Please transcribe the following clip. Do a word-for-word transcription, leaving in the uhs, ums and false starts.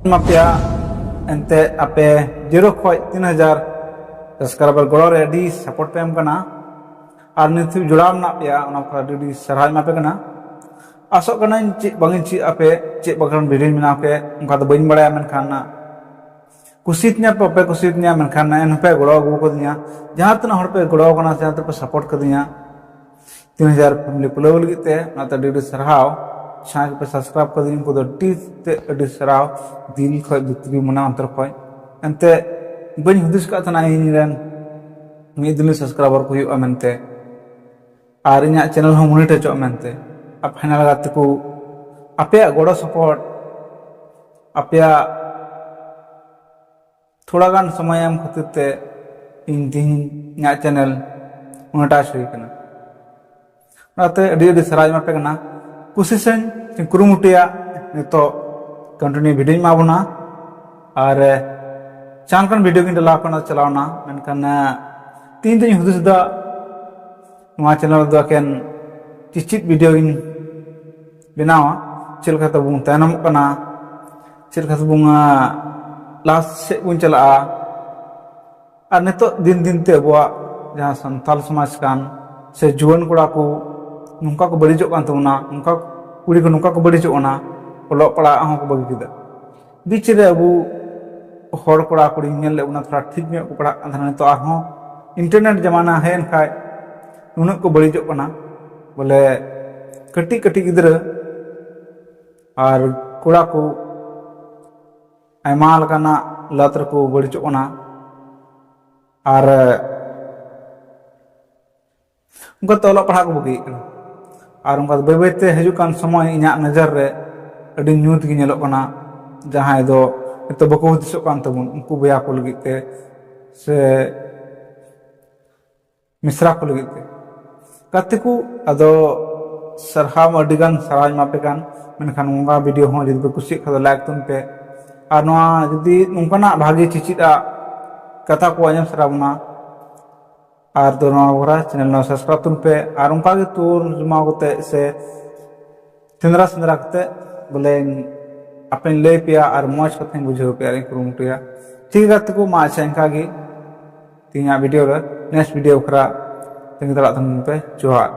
ᱮᱢᱟ ᱯᱮᱭᱟ᱾ ᱮᱱᱛᱮ ᱟᱯᱮ ᱡᱤᱨᱳ ᱠᱷᱚᱡ ᱛᱤᱱ ᱦᱟᱡᱟᱨ ᱥᱟᱵᱥᱠᱨᱟᱭᱵᱟᱨ ᱜᱚᱲᱚ ᱨᱮ ᱟᱹᱰᱤ ᱥᱟᱯᱳᱨᱴ ᱯᱮ ᱮᱢ ᱠᱟᱱᱟ, ᱟᱨ ᱱᱤᱛ ᱦᱟᱹᱵᱤᱡ ᱡᱚᱲᱟᱣ ᱢᱮᱱᱟᱜ ᱯᱮᱭᱟ, ᱚᱱᱟ ᱠᱚ ᱟᱹᱰᱤ ᱟᱹᱰᱤ ᱥᱟᱨᱦᱟᱣ ᱮᱢᱟ ᱯᱮ ᱠᱟᱱᱟ᱾ ᱟᱥᱚᱜ ᱠᱟᱹᱱᱟᱹᱧ ᱪᱮᱫ ᱵᱟᱝ ᱤᱧ ᱪᱮᱫ ᱟᱯᱮ ᱪᱮᱫ ᱵᱟᱠᱷᱨᱟ ᱵᱷᱤᱰᱤᱭᱳᱧ ᱵᱮᱱᱟᱣ ᱠᱮᱫ, ᱚᱱᱠᱟ ᱫᱚ ᱵᱟᱹᱧ ᱵᱟᱲᱟᱭᱟ, ᱢᱮᱱᱠᱷᱟᱱ ᱠᱩᱥᱤᱭᱟᱛᱤᱧᱟ ᱯᱮ, ᱵᱟᱯᱮ ᱠᱩᱥᱤᱭᱟᱛᱤᱧᱟ, ᱢᱮᱱᱠᱷᱟᱱ ᱮᱱ ᱦᱚᱸᱯᱮ ᱜᱚᱲᱚ ᱟᱹᱜᱩ ᱠᱟᱫᱤᱧᱟ᱾ ᱡᱟᱦᱟᱸ ᱛᱤᱱᱟᱹᱜ ᱦᱚᱲ ᱯᱮ ᱜᱚᱲᱚ ᱟᱠᱟᱱᱟ, ᱡᱟᱦᱟᱸ ᱛᱤᱱᱟᱹᱜ ᱯᱮ ᱥᱟᱯᱳᱨᱴ ᱠᱟᱫᱤᱧᱟ, ᱛᱤᱱ ᱦᱟᱡᱟᱨ ᱯᱷᱮᱢᱤᱞᱤ ᱯᱩᱞᱟᱹᱣ ᱞᱟᱹᱜᱤᱫ ᱛᱮ, ᱚᱱᱟᱛᱮ ᱟᱹᱰᱤ ᱟᱹᱰᱤ ᱥᱟᱨᱦᱟᱣ᱾ ᱡᱟᱦᱟᱸᱭ ᱠᱚᱯᱮ ᱥᱟᱵᱥᱠᱨᱟᱭᱤᱵ ᱠᱟᱫᱤᱧ, ᱩᱱᱠᱩ ᱫᱚ ᱟᱹᱰᱤ ᱛᱮ ᱟᱹᱰᱤ ᱥᱟᱨᱦᱟᱣ᱾ ᱫᱤᱞ ᱠᱷᱚᱡ, ᱵᱷᱤᱛᱨᱤ ᱢᱚᱱᱮ ᱚᱱᱛᱚᱨ ᱠᱷᱚᱡ᱾ ᱮᱱᱛᱮ ᱵᱟᱹᱧ ᱦᱩᱫᱤᱥ ᱠᱟᱜ ᱛᱟᱦᱮᱱᱟ ᱤᱧ ᱨᱮᱱ ᱢᱤᱫ ᱫᱤᱱ ᱥᱟᱵᱥᱠᱨᱟᱭᱵᱟᱨ ᱠᱚ ᱦᱩᱭᱩᱜᱼᱟ ᱢᱮᱱᱛᱮ, ᱟᱨ ᱤᱧᱟᱹᱜ ᱪᱮᱱᱮᱞ ᱦᱚᱸ ᱢᱚᱱᱤᱴᱟᱭᱤᱡᱚᱜᱼᱟ ᱢᱮᱱᱛᱮ᱾ ᱟᱨ ᱯᱷᱟᱭᱱᱟᱞ ᱜᱟᱛᱮ ᱠᱚ, ᱟᱯᱮᱭᱟᱜ ᱜᱚᱲᱚ ᱥᱚᱯᱚᱦᱚᱫ, ᱟᱯᱮᱭᱟᱜ ᱛᱷᱚᱲᱟ ᱜᱟᱱ ᱥᱚᱢᱚᱭ ᱮᱢ ᱠᱷᱟᱹᱛᱤᱨ ᱛᱮ ᱤᱧ ᱛᱮᱦᱮᱧ ᱤᱧᱟᱹᱜ ᱪᱮᱱᱮᱞ ᱢᱚᱱᱤᱴᱟᱭᱤᱡᱽ ᱦᱩᱭ ᱠᱟᱱᱟ᱾ ᱚᱱᱟᱛᱮ ᱟᱹᱰᱤ ᱟᱹᱰᱤ ᱥᱟᱨᱦᱟᱣ ᱮᱢᱟ ᱯᱮ ᱠᱟᱱᱟ᱾ ᱠᱩᱥᱤᱥᱟᱹᱧ, ᱥᱮᱧ ᱠᱩᱨᱩᱢᱩᱴᱩᱭᱟ ᱱᱤᱛᱚᱜ ᱠᱚᱱᱴᱤᱱᱤᱭᱩ ᱵᱷᱤᱰᱤᱭᱳᱧ ᱮᱢᱟ ᱵᱚᱱᱟ᱾ ᱟᱨ ᱡᱟᱦᱟᱸ ᱞᱮᱠᱟᱱ ᱵᱷᱤᱰᱤᱭᱳ ᱜᱤᱧ ᱰᱟᱞᱟᱣ ᱠᱟᱱᱟ, ᱪᱟᱞᱟᱣᱱᱟ, ᱢᱮᱱᱠᱷᱟᱱ ᱛᱮᱦᱮᱧ ᱫᱚᱧ ᱦᱩᱫᱤᱥ ᱮᱫᱟ ᱱᱚᱣᱟ ᱪᱮᱱᱮᱞ ᱨᱮᱫᱚ ᱮᱠᱮᱱ ᱪᱤᱪᱤᱫ ᱵᱷᱤᱰᱤᱭᱳ ᱜᱤᱧ ᱵᱮᱱᱟᱣᱟ᱾ ᱪᱮᱫ ᱞᱮᱠᱟᱛᱮ ᱵᱚᱱ ᱛᱟᱭᱱᱚᱢᱚᱜ ᱠᱟᱱᱟ, ᱪᱮᱫ ᱞᱮᱠᱟᱛᱮ ᱵᱚᱱ ᱞᱟᱦᱟ ᱥᱮᱫ ᱵᱚᱱ ᱪᱟᱞᱟᱜᱼᱟ᱾ ᱟᱨ ᱱᱤᱛᱚᱜ ᱫᱤᱱ ᱫᱤᱱ ᱛᱮ ᱟᱵᱚᱣᱟᱜ ᱡᱟᱦᱟᱸ ᱥᱟᱱᱛᱟᱞ ᱥᱚᱢᱟᱡᱽ ᱠᱟᱱ, ᱥᱮ ᱡᱩᱣᱟᱹᱱ ᱠᱚᱲᱟ ᱠᱚ ᱱᱚᱝᱠᱟ ᱠᱚ ᱵᱟᱹᱲᱤᱡᱚᱜ ᱠᱟᱱ ᱛᱟᱵᱚᱱᱟ, ᱱᱚᱝᱠᱟ ᱠᱩᱲᱤ ᱠᱚ ᱱᱚᱝᱠᱟ ᱠᱚ ᱵᱟᱹᱲᱤᱡᱚᱜ ᱠᱟᱱᱟ, ᱚᱞᱚᱜ ᱯᱟᱲᱦᱟᱜ ᱦᱚᱸ ᱠᱚ ᱵᱟᱹᱜᱤ ᱠᱮᱫᱟ᱾ ᱵᱤᱪ ᱨᱮ ᱟᱵᱚ ᱦᱚᱲ ᱠᱚᱲᱟ ᱠᱩᱲᱤᱧ ᱧᱮᱞ ᱞᱮᱫ ᱵᱚᱱᱟ, ᱛᱷᱚᱲᱟ ᱴᱷᱤᱠ ᱧᱚᱜ ᱠᱚ ᱯᱟᱲᱦᱟᱜ ᱠᱟᱱ ᱛᱟᱦᱮᱱᱟ᱾ ᱱᱤᱛᱚᱜ ᱟᱨᱦᱚᱸ ᱤᱱᱴᱟᱨᱱᱮᱴ ᱡᱟᱢᱟᱱᱟ ᱦᱮᱡ ᱮᱱ ᱠᱷᱟᱡ ᱱᱩᱱᱟᱹᱜ ᱠᱚ ᱵᱟᱹᱲᱤᱡᱚᱜ ᱠᱟᱱᱟ᱾ ᱵᱚᱞᱮ ᱠᱟᱹᱴᱤᱡ ᱠᱟᱹᱴᱤᱡ ᱜᱤᱫᱽᱨᱟᱹ ᱟᱨ ᱠᱚᱲᱟ ᱠᱚ ᱟᱭᱢᱟ ᱞᱮᱠᱟᱱᱟᱜ ᱞᱟᱛ ᱨᱮᱠᱚ ᱵᱟᱹᱲᱤᱡᱚᱜ ᱠᱟᱱᱟ᱾ ᱟᱨ ᱚᱱᱠᱟᱛᱮ ᱚᱞᱚᱜ ᱯᱟᱲᱦᱟᱜ ᱠᱚ ᱵᱟᱹᱜᱤᱭᱮᱫ ᱠᱟᱱᱟ᱾ ᱟᱨ ᱚᱱᱠᱟ ᱵᱟᱹᱭ ᱵᱟᱹᱭᱛᱮ ᱦᱤᱡᱩᱜ ᱠᱟᱱ ᱥᱚᱢᱚᱭ ᱤᱧᱟᱹᱜ ᱱᱚᱡᱚᱨ ᱨᱮ ᱟᱹᱰᱤ ᱧᱩᱛ ᱜᱮ ᱧᱮᱞᱚᱜ ᱠᱟᱱᱟ, ᱡᱟᱦᱟᱸᱭ ᱫᱚ ᱱᱤᱛᱚᱜ ᱵᱟᱠᱚ ᱦᱩᱫᱤᱥᱚᱜ ᱠᱟᱱ ᱛᱟᱵᱚᱱ, ᱩᱱᱠᱩ ᱵᱚᱭᱦᱟ ᱠᱚ ᱞᱟᱹᱜᱤᱫ ᱛᱮ ᱥᱮ ᱢᱤᱥᱨᱟ ᱠᱚ ᱞᱟᱹᱜᱤᱫ ᱛᱮ᱾ ᱜᱟᱛᱮ ᱠᱚ, ᱟᱫᱚ ᱥᱟᱨᱦᱟᱣ ᱢᱟ ᱟᱹᱰᱤ ᱜᱟᱱ ᱥᱟᱨᱦᱟᱣ ᱮᱢᱟ ᱯᱮ ᱠᱟᱱ, ᱢᱮᱱᱠᱷᱟᱱ ᱱᱚᱝᱠᱟ ᱵᱷᱤᱰᱤᱭᱳ ᱦᱚᱸ ᱡᱩᱫᱤ ᱯᱮ ᱠᱩᱥᱤᱭᱟᱜ ᱠᱷᱟᱱ ᱫᱚ ᱞᱟᱭᱤᱠ ᱛᱟᱵᱚᱱ ᱯᱮ᱾ ᱟᱨ ᱱᱚᱣᱟ ᱡᱩᱫᱤ ᱱᱚᱝᱠᱟᱱᱟᱜ ᱵᱷᱟᱜᱮ ᱪᱮᱪᱮᱫ ᱟᱜ ᱠᱟᱛᱷᱟ ᱠᱚ ᱟᱸᱡᱚᱢ ᱥᱟᱱᱟ ᱵᱚᱱᱟ, ᱟᱨ ᱫᱚ ᱱᱚᱣᱟ ᱵᱷᱚᱨᱟ ᱪᱮᱱᱮᱞ ᱱᱚᱣᱟ ᱥᱟᱵᱥᱠᱨᱟᱭᱤᱵ ᱛᱟᱵᱚᱱ ᱯᱮ᱾ ᱟᱨ ᱚᱱᱠᱟ ᱜᱮ ᱛᱩᱨ ᱡᱚᱢᱟᱣ ᱠᱟᱛᱮ ᱥᱮ ᱥᱮᱸᱫᱽᱨᱟ ᱥᱮᱸᱫᱽᱨᱟ ᱠᱟᱛᱮ ᱵᱚᱞᱮ ᱟᱯᱮᱧ ᱞᱟᱹᱭ ᱯᱮᱭᱟ ᱟᱨ ᱢᱚᱡᱽ ᱠᱟᱛᱷᱟᱧ ᱵᱩᱡᱷᱟᱹᱣ ᱯᱮᱭᱟ ᱟᱨᱤᱧ ᱠᱩᱨᱩᱢᱩᱴᱩᱭᱟ᱾ ᱴᱷᱤᱠ ᱜᱮᱭᱟ ᱜᱟᱛᱮ ᱠᱚ, ᱢᱟ ᱟᱪᱪᱷᱟ ᱤᱱᱠᱟ ᱜᱮ ᱛᱮᱦᱮᱧᱟᱜ ᱵᱷᱤᱰᱤᱭᱳ ᱨᱮ, ᱱᱮᱠᱥᱴ ᱵᱷᱤᱰᱤᱭᱳ ᱵᱟᱠᱷᱨᱟ ᱛᱟᱺᱜᱤ ᱛᱟᱲᱟᱜ ᱛᱟᱵᱚᱱ ᱯᱮ᱾ ᱡᱚᱦᱟᱨ᱾